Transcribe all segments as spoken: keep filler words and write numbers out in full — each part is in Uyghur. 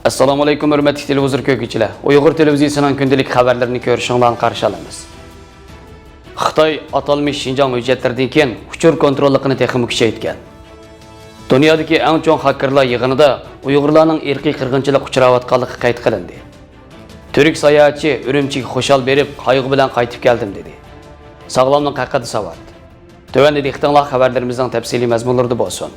ئەسسالامۇئەلەيكۇم، ھۆرمەتلىك تېلېۋىزور كۆرگۈچىلەر! ئۇيغۇر تېلېۋىزىيىسىنىڭ كۈندىلىك خەۋەرلىرىنى كۆرۈشۈڭلارنى قارشى ئالىمىز. خىتاي ئاتالمىش شىنجاڭ ھۆججەتلىرىدىن كېيىن ئۇچۇر كونتروللۇقىنى تېخىمۇ كۈچەيتكەن. دۇنيادىكى ئەڭ چوڭ خاككېرلار يىغىنىدا ئۇيغۇرلارنىڭ ئىرقىي قىرغىنچىلىققا ئۇچراۋاتقانلىقى قەيت قىلىندى. تۈرك ساياھەتچى ئۈرۈمچىگە خۇشال بېرىپ، قايغۇ بىلەن قايتىپ كەلدىم، دېدى. ساغلاملىق ھەققىدە ساۋات. تۆۋەندە دىققىتىڭلار خەۋەرلىرىمىزنىڭ تەپسىلىي مەزمۇنلىرىدا بولسۇن.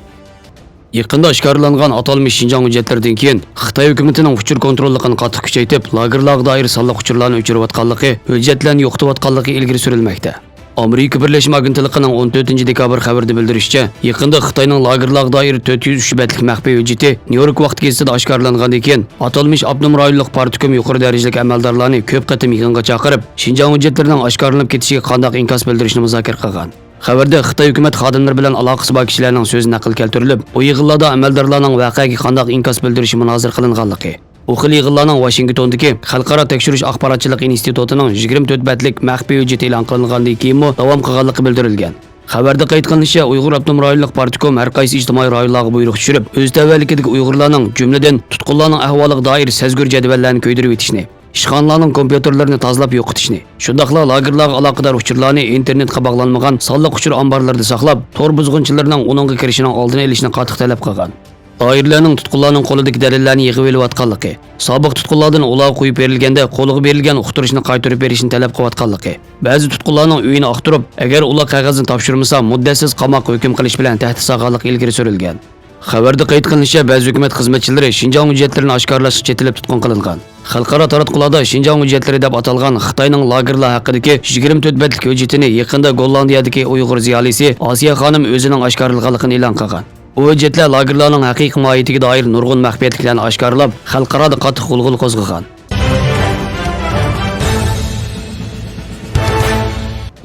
يېقىندا ئاشكارىلانغان ئاتالمىش شىنجاڭ ھۆججەتلىرىدىن كېيىن، خىتاي ھۆكۈمىتىنىڭ ئۇچۇر كونتروللۇقىنى قاتتىق كۈچەيتىپ، لاگېرلارغا دائىر سانلىق ئۇچۇرلارنى ئۆچۈرۈۋاتقانلىقى، ھۆججەتلەرنى يوقىتىۋاتقانلىقى ئىلگىرى سۈرۈلمەكتە. ئامېرىكا بىرلەشمە ئاگېنتلىقىنىڭ ئون تۆتىنچى دېكابىر خەۋىرىدە بىلدۈرۈشىچە، يېقىندا خىتاينىڭ لاگېرلارغا دائىر تۆت يۈز ئۈچ بەتلىك مەخپىي ھۆججىتى نيۇ يورك ۋاقتى گېزىتىدە ئاشكارىلانغاندىن كېيىن، ئاتالمىش ئاپتونوم رايونلۇق پارتكوم يۇقىرى دەرىجىلىك ئەمەلدارلارنى كۆپ قېتىم يىغىنغا چاقىرىپ، شىنجاڭ ھۆججەتلىرىنىڭ ئاشكارىلىنىپ كېتىشىگە قانداق ئىنكاس بىلدۈرۈشنى مۇزاكىرە قىلغان. خەۋەردە خىتاي ھۆكۈمەت خادىملىرى بىلەن ئالاقىسى بار كىشىلەرنىڭ سۆزى نەقىل كەلتۈرۈلۈپ، ئۇ يىغىنلاردا ئەمەلدارلارنىڭ ۋەقەگە قانداق ئىنكاس بىلدۈرۈشى مۇنازىرە قىلىنغانلىقى، ئۇ خىل يىغىنلارنىڭ ۋاشىنگتوندىكى خەلقئارا تەكشۈرۈش ئاخباراتچىلىق ئىنستىتۇتىنىڭ يىگىرمە تۆت بەتلىك مەخپىي ھۆججىتى ئېلان قىلىنغاندىن كېيىنمۇ داۋام قىلغانلىقى بىلدۈرۈلگەن. خەۋەردە قەيت قىلىنىشىچە، ئۇيغۇر ئاپتونوم رايونلۇق پارتكوم ھەر قايسى ئىجتىمائىي رايونلارغا بۇيرۇق چۈشۈرۈپ، ئۆز تەۋەلىكىدىكى ئۇيغۇرلارنىڭ، جۈملىدىن تۇتقۇنلارنىڭ ئەھۋالىغا دائىر سەزگۈر جەدۋەللەرنى كۆيدۈرۈۋېتىشنى، ئىشخانىلارنىڭ كومپيۇتېرلىرىنى تازىلاپ يوقىتىشنى، شۇنداقلا لاگېرلارغا ئالاقىدار ئۇچۇرلارنى ئىنتېرنېتقا باغلانمىغان سانلىق ئۇچۇر ئامبارلىرىدا ساقلاپ، تور بۇزغۇنچىلىرىنىڭ ئۇنىڭغا كىرىشىنىڭ ئالدىنى ئېلىشنى قاتتىق تەلەپ قىلغان. دائىرىلەرنىڭ تۇتقۇنلارنىڭ قولىدىكى دەلىللەرنى يىغىۋېلىۋاتقانلىقى، سابىق تۇتقۇنلاردىن ئۇلارغا قويۇپ بېرىلگەندە قولىغا بېرىلگەن ئۇقتۇرۇشنى قايتۇرۇپ بېرىشنى تەلەپ قىلىۋاتقانلىقى، بەزى تۇتقۇنلارنىڭ ئۆيىنى ئاختۇرۇپ، ئەگەر ئۇلار قەغەزنى تاپشۇرمىسا، مۇددەتسىز قاماققا ھۆكۈم قىلىش بىلەن تەھدىت سالغانلىقى ئىلگىرى سۈرۈلگەن. خەۋەردە قەيت قىلىنىشىچە، بەزى ھۆكۈمەت خىزمەتچىلىرى شىنجاڭ ھۆججەتلىرىنى ئاشكارىلاشقا چېتىلىپ تۇتقۇن قىلىنغان. خەلقئارا تاراتقۇلاردا شىنجاڭ ھۆججەتلىرى دەپ ئاتالغان خىتاينىڭ لاگېرلار ھەققىدىكى يىگىرمە تۆت بەتلىك ھۆججىتىنى يېقىندا گوللاندىيەدىكى ئۇيغۇر زىيالىيسى ئاسىيە خانىم ئۆزىنىڭ ئاشكارىلىغانلىقىنى ئېلان قىلغان. بۇ ھۆججەتلەر لاگېرلارنىڭ ھەقىقىي ماھىيىتىگە دائىر نۇرغۇن مەخپىيەتلىكلەرنى ئاشكارىلاپ، خەلقئارادا قاتتىق غۇلغۇلا قوزغىغان.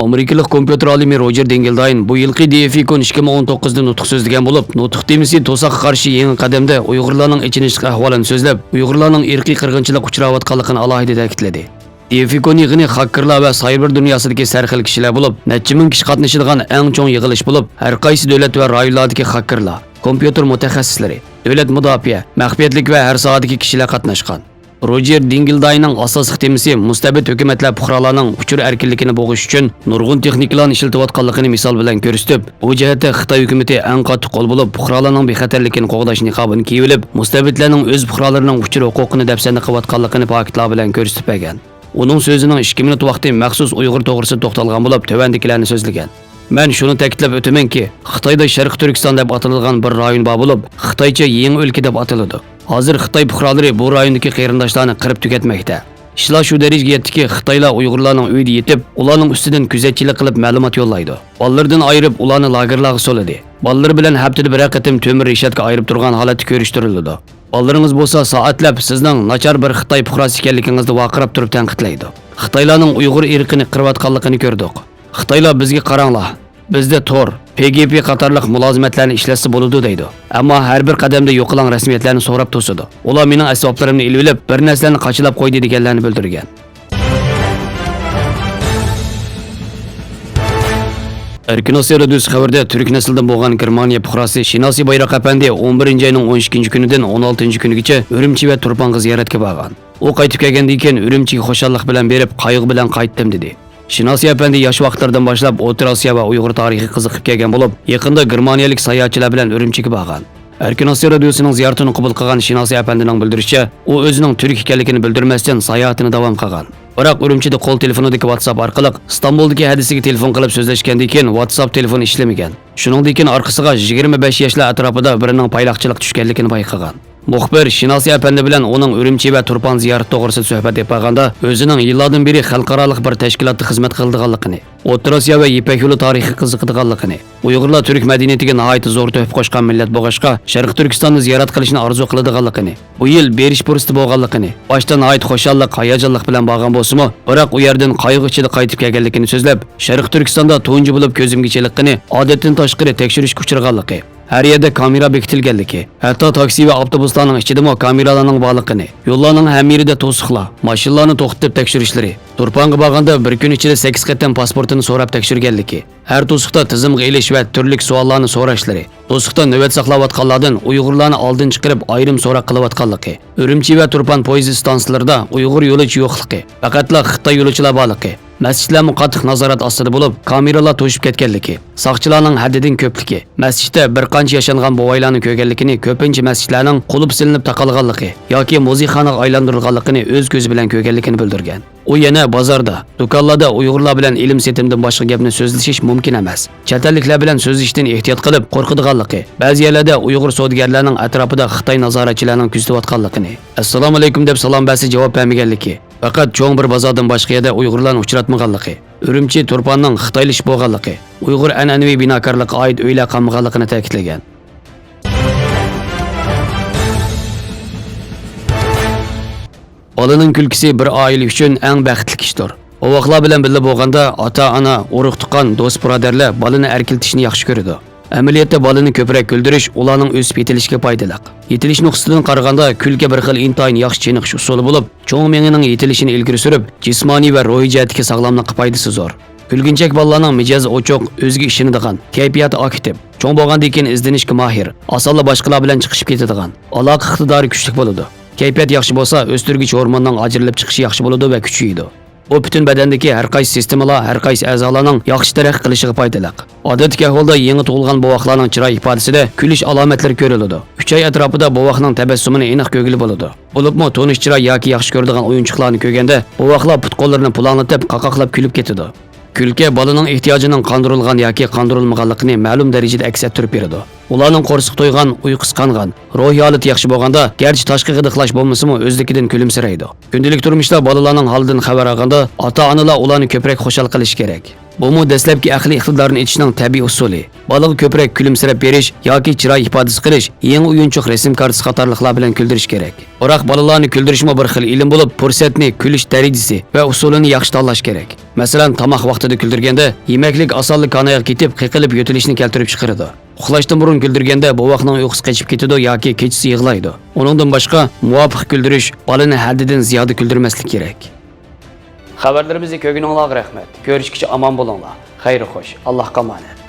ئامېرىكىلىق كومپيۇتېر ئالىمى روجېر دېنگىلداين بۇ يىلقى دىئېفىكون ئىككى مىڭ ئون توققۇزدا نۇتۇق سۆزلىگەن بولۇپ، نۇتۇق تېمىسى توساققا قارشى يېڭى قەدەمدە ئۇيغۇرلارنىڭ ئېچىنىشلىق ئەھۋالىنى سۆزلەپ، ئۇيغۇرلارنىڭ ئىرقىي قىرغىنچىلىققا ئۇچراۋاتقانلىقىنى ئالاھىدە تەكىتلىدى. دىئېفىكون يىغىنى خاككېرلار ۋە سايبېر دۇنياسىدىكى سەرخىل كىشىلەر بولۇپ، نەچچە مىڭ كىشى قاتنىشىدىغان ئەڭ چوڭ يىغىلىش بولۇپ، ھەر قايسى دۆلەت ۋە رايونلاردىكى خاككېرلار، كومپيۇتېر مۇتەخەسسىسلىرى، دۆلەت مۇداپىئە، مەخپىيەتلىك ۋە ھەر ساھەدىكى كىشىلەر قاتناشقان. روجېر دىنگلداينىڭ ئاساسلىق تېمىسى مۇستەبىت ھۆكۈمەتلەر پۇقرالارنىڭ ئۇچۇر ئەركىنلىكىنى بوغۇش ئۈچۈن نۇرغۇن تېخنىكىلارنى ئىشلىتىۋاتقانلىقىنى مىسال بىلەن كۆرسىتىپ، بۇ جەھەتتە خىتاي ھۆكۈمىتى ئەڭ قاتتىق قول بولۇپ، پۇقرالارنىڭ بىخەتەرلىكىنى قوغداش نىقابىنى كىيىۋېلىپ، مۇستەبىتلەرنىڭ ئۆز پۇقرالىرىنىڭ ئۇچۇر ھوقۇقىنى دەپسەندە قىلىۋاتقانلىقىنى پاكىتلار بىلەن كۆرسىتىپ بەرگەن. ئۇنىڭ سۆزىنىڭ ئىككى مىنۇت ۋاقتى مەخسۇس ئۇيغۇر توغرىسىدا توختالغان بولۇپ، تۆۋەندىكىلەرنى سۆزلىگەن. مەن شۇنى تەكىتلەپ ئۆتىمەنكى، خىتايدا شەرقىي تۈركىستان دەپ ئاتىلىدىغان بىر رايون بار بولۇپ، خىتايچە يېڭى ئۆلكە دەپ ئاتىلىدۇ. ھازىر خىتاي پۇقرالىرى بۇ رايوندىكى قېرىنداشلارنى قىرىپ تۈگەتمەكتە. ئىشلار شۇ دەرىجىگە يەتتىكى، خىتايلار ئۇيغۇرلارنىڭ ئۆيىدە يېتىپ، ئۇلارنىڭ ئۈستىدىن كۆزەتچىلىك قىلىپ مەلۇمات يوللايدۇ. بالىلىرىدىن ئايرىپ، ئۇلارنى لاگېرلارغا سولىدى. بالىلىرى بىلەن ھەپتىدە بىرەر قېتىم تۆمۈر رېشاتكا ئايرىپ تۇرغان ھالەتتە كۆرۈشتۈرۈلىدۇ. بالىلىرىڭىز بولسا سائەتلەپ سىزنىڭ ناچار بىر خىتاي پۇقراسى ئىكەنلىكىڭىزنى ۋارقىراپ تۇرۇپ تەنقىدلەيدۇ. خىتايلارنىڭ ئۇيغۇر ئىرقىنى قىرىۋاتقانلىقىنى كۆردۇق. خىتايلار بىزگە قاراڭلار، بىزدە تور، پې گې پې قاتارلىق مۇلازىمەتلەرنى ئىشلەتسە بولىدۇ دەيدۇ. ئەمما ھەر بىر قەدەمدە يوقىلاڭ رەسمىيەتلەرنى سوراپ توسىدۇ. ئۇلار مېنىڭ ئەسۋابلىرىمنى ئېلىۋېلىپ، بىر نەرسىلەرنى قاچىلاپ قويدى دېگەنلەرنى بىلدۈرگەن. ئەركىن ئاسىيا رادىيوسى خەۋىرىدە تۈرك نەسلىدىن بولغان گېرمانىيە پۇقراسى شىناسى بايراق ئەپەندى ئون بىرىنچى ئاينىڭ ئون ئىككىنچى كۈنىدىن ئون ئالتىنچى كۈنىگىچە ئۈرۈمچى ۋە تۇرپانغا زىيارەتكە بارغان. ئۇ قايتىپ كەلگەندىن كېيىن ئۈرۈمچىگە خۇشاللىق بىلەن بېرىپ، قايغۇ بىلەن قايتتىم دېدى. شىناسى ئەپەندى ياش ۋاقىتلىرىدىن باشلاپ ئوتتۇرا ئاسىيا ۋە ئۇيغۇر تارىخىغا قىزىقىپ كەلگەن بولۇپ، يېقىندا گېرمانىيەلىك ساياھەتچىلەر بىلەن ئۈرۈمچىگە بارغان. ئەركىن ئاسىيا رادىيوسىنىڭ زىيارىتىنى قوبۇل قىلغان شىناسى ئەپەندىنىڭ بىلدۈرۈشىچە، ئۇ ئۆزىنىڭ تۈرك ئىكەنلىكىنى بىلدۈرمەستىن ساياھىتىنى داۋام قىلغان. بىراق ئۈرۈمچىدە قول تېلېفونىدىكى ۋاتساپ ئارقىلىق ئىستانبۇلدىكى ھەدىسىگە تېلېفون قىلىپ سۆزلەشكەندىن كېيىن ۋاتساپ تېلېفونى ئىشلىمىگەن. شۇنىڭدىن كېيىن ئارقىسىغا يىگىرمە بەش ياشلار ئەتراپىدا بىرىنىڭ پايلاقچىلىققا چۈشكەنلىكىنى بايقىغان. مۇخبىر شىناسى ئەپەندى بىلەن ئۇنىڭ ئۈرۈمچى ۋە تۇرپان زىيارىتى توغرىسىدا سۆھبەت ئېلىپ بارغاندا، ئۆزىنىڭ يىللاردىن بېرى خەلقئارالىق بىر تەشكىلاتتا خىزمەت قىلىدىغانلىقىنى، ئوتتۇرا ئاسىيا ۋە يىپەك يولى تارىخىغا قىزىقىدىغانلىقىنى، ئۇيغۇرلار تۈرك مەدەنىيىتىگە ناھايىتى زور تۆھپە قوشقان مىللەت بولغاچقا، شەرقىي تۈركىستاننى زىيارەت قىلىشنى ئارزۇ قىلىدىغانلىقىنى، بۇ يىل بېرىش پۇرسىتى بولغانلىقىنى، باشتا ناھايىتى خۇشاللىق، ھاياجانلىق بىلەن بارغان بولسىمۇ، بىراق ئۇ يەردىن قايغۇ ئىچىدە قايتىپ كەلگەنلىكىنى سۆزلەپ، شەرقىي تۈركىستاندا تۇنجى بولۇپ كۆزۈمگە چېلىققىنى ئادەتتىن تاشقىرى تەكشۈرۈشكە ئۇچرىغانلىقى، ھەر يەردە كامېرا بېكىتىلگەنلىكى، ھەتتا تاكسى ۋە ئاپتوبۇسلارنىڭ ئىچىدىمۇ كامېرالارنىڭ بارلىقىنى، يوللارنىڭ ھەممە يېرىدە توسۇقلار، ماشىنىلارنى توختىتىپ تەكشۈرۈشلىرى، تۇرپانغا بارغاندا بىر كۈن ئىچىدە سەككىز قېتىم پاسپورتىنى سوراپ تەكشۈرگەنلىكى، ھەر توسۇقتا تىزىمغا ئېلىش ۋە تۈرلۈك سوئاللارنى سوراشلىرى، توسۇقتا نۆۋەت ساقلاۋاتقانلاردىن ئۇيغۇرلارنى ئالدىن چىقىرىپ ئايرىم سوراق قىلىۋاتقانلىقى، ئۈرۈمچى ۋە تۇرپان پويىز ئىستانسىلىرىدا ئۇيغۇر يولۇچى يوقلۇقى، پەقەتلا خىتاي يولۇچىلار بارلىقى، مەسچىتلەرمۇ قاتتىق نازارەت ئاستىدا بولۇپ، كامېرالار توشۇپ كەتكەنلىكى، ساقچىلارنىڭ ھەددىدىن كۆپلۈكى، مەسچىتتە بىر قانچە ياشانغان بوۋايلارنى كۆرگەنلىكىنى، كۆپىنچە مەسچىتلەرنىڭ قۇلۇپ سېلىنىپ تاقالغانلىقى ياكى مۇزىيخانىغا ئايلاندۇرۇلغانلىقىنى ئۆز كۆزى بىلەن كۆرگەنلىكىنى بىلدۈرگەن. ئۇ يەنە بازاردا، دۇكانلاردا ئۇيغۇرلار بىلەن ئېلىم-سېتىمدىن باشقا گەپنى سۆزلىشىش مۇمكىن ئەمەس، چەت ئەللىكلەر بىلەن سۆزلىشىشتىن ئېھتىيات قىلىپ قورقىدىغانلىقى، بەزى يەرلەردە ئۇيغۇر سودىگەرلەرنىڭ ئەتراپىدا خىتاي نازارەتچىلەرنىڭ كۆزىتىۋاتقانلىقىنى، ئەسسالامۇئەلەيكۇم دەپ سالام بەرسە جاۋاب بەرمىگەنلىكى، پەقەت چوڭ بىر بازاردىن باشقا يەردە ئۇيغۇرلارنى ئۇچراتمىغانلىقى، ئۈرۈمچى تۇرپاننىڭ خىتايلىشىپ بولغانلىقى، ئۇيغۇر ئەنئەنىۋى بىناكارلىققا ئائىت ئۆيلەر قالمىغانلىقىنى تەكىتلىگەن. بالىنىڭ كۈلكىسى بىر ئائىلە ئۈچۈن ئەڭ بەختلىك ئىشتۇر. بوۋاقلار بىلەن بىللە بولغاندا، ئاتا-ئانا، ئۇرۇق-تۇغقان، دوست-بۇرادەرلەر بالىنى ئەركىلىتىشنى ياخشى كۆرىدۇ. ئەمەلىيەتتە بالىنى كۆپرەك كۈلدۈرۈش ئۇلارنىڭ ئۆسۈپ يېتىلىشىگە پايدىلىق. يېتىلىش نۇقتىسىدىن قارىغاندا، كۈلكە بىر خىل ئىنتايىن ياخشى چېنىقىش ئۇسۇلى بولۇپ، چوڭ مېڭىنىڭ يېتىلىشىنى ئىلگىرى سۈرۈپ، جىسمانىي ۋە روھىي جەھەتتىكى ساغلاملىققا پايدىسى زور. كۈلگۈنچەك بالىلارنىڭ مىجەزى ئوچۇق، ئۆزىگە ئىشىنىدىغان، كەيپىياتى ئاكتىپ، چوڭ بولغاندىن كېيىن ئىزدىنىشكە ماھىر، ئاسانلا باشقىلار بىلەن چىقىشىپ كېتىدىغان، ئالاقە ئىقتىدارى كۈچلۈك بولىدۇ. كەيپىيات ياخشى بولسا، ئۆستۈرگۈچ ھورموننىڭ ئاجرىلىپ چىقىشى ياخشى بولىدۇ ۋە كۈچىيىدۇ. بۇ پۈتۈن بەدەندىكى ھەر قايسى سىستېمىلار، ھەر قايسى ئەزالارنىڭ ياخشى تەرەققىي قىلىشىغا پايدىلىق. ئادەتتىكى ئەھۋالدا يېڭى تۇغۇلغان بوۋاقلارنىڭ چىراي ئىپادىسىدە كۈلۈش ئالامەتلىرى كۆرۈلىدۇ. ئۈچ ئاي ئەتراپىدا بوۋاقنىڭ تەبەسسۇمىنى ئېنىق كۆرگىلى بولىدۇ. بولۇپمۇ تونۇش چىراي ياكى ياخشى كۆرىدىغان ئويۇنچۇقلارنى كۆرگەندە، بوۋاقلار پۇت-قوللىرىنى پۇلاڭلىتىپ، قاقاقلاپ كۈلۈپ كېتىدۇ. كۈلكە بالىنىڭ ئېھتىياجىنىڭ قاندۇرۇلغان ياكى قاندۇرۇلمىغانلىقىنى مەلۇم دەرىجىدە ئەكس ئەتتۈرۈپ بېرىدۇ. ئۇلارنىڭ قورسىقى تويغان، ئۇيقۇسى قانغان، روھىي ھالىتى ياخشى بولغاندا، گەرچە تاشقى غىدىقلاش بولمىسىمۇ، ئۆزلۈكىدىن كۈلۈمسىرەيدۇ. كۈندىلىك تۇرمۇشتا بالىلارنىڭ ھالىدىن خەۋەر ئالغاندا، ئاتا-ئانىلار ئۇلارنى كۆپرەك خۇشال قىلىشى كېرەك. بۇمۇ دەسلەپكى ئەقلىي ئىقتىدارنى ئېچىشنىڭ تەبىئىي ئۇسۇلى. بالىغا كۆپرەك كۈلۈمسىرەپ بېرىش ياكى چىراي ئىپادىسى قىلىش، يېڭى ئويۇنچۇق، رەسىم كارتىسى قاتارلىقلار بىلەن كۈلدۈرۈش كېرەك. بىراق بالىلارنى كۈلدۈرۈشمۇ بىر خىل ئىلىم بولۇپ، پۇرسەتنى، كۈلۈش دەرىجىسى ۋە ئۇسۇلىنى ياخشى تاللاش كېرەك. مەسىلەن، تاماق ۋاقتىدا كۈلدۈرگەندە، يېمەكلىك ئاسانلا كانايغا كېتىپ، قېقىلىپ يۆتىلىشنى كەلتۈرۈپ چىقىرىدۇ. ئۇخلاشتىن بۇرۇن كۈلدۈرگەندە، بوۋاقنىڭ ئۇيقۇسى قېچىپ كېتىدۇ ياكى كېچىسى يىغلايدۇ. ئۇنىڭدىن باشقا، مۇۋاپىق كۈلدۈرۈش بالىنى ھەددىدىن زىيادە كۈلدۈرمەسلىك كېرەك. خەۋەرلىرىمىزنى كۆرگىنىڭلارغا رەھمەت. كۆرۈشكىچە ئامان بولۇڭلار. خەير خوش. ئاللاھقا ئامانەت.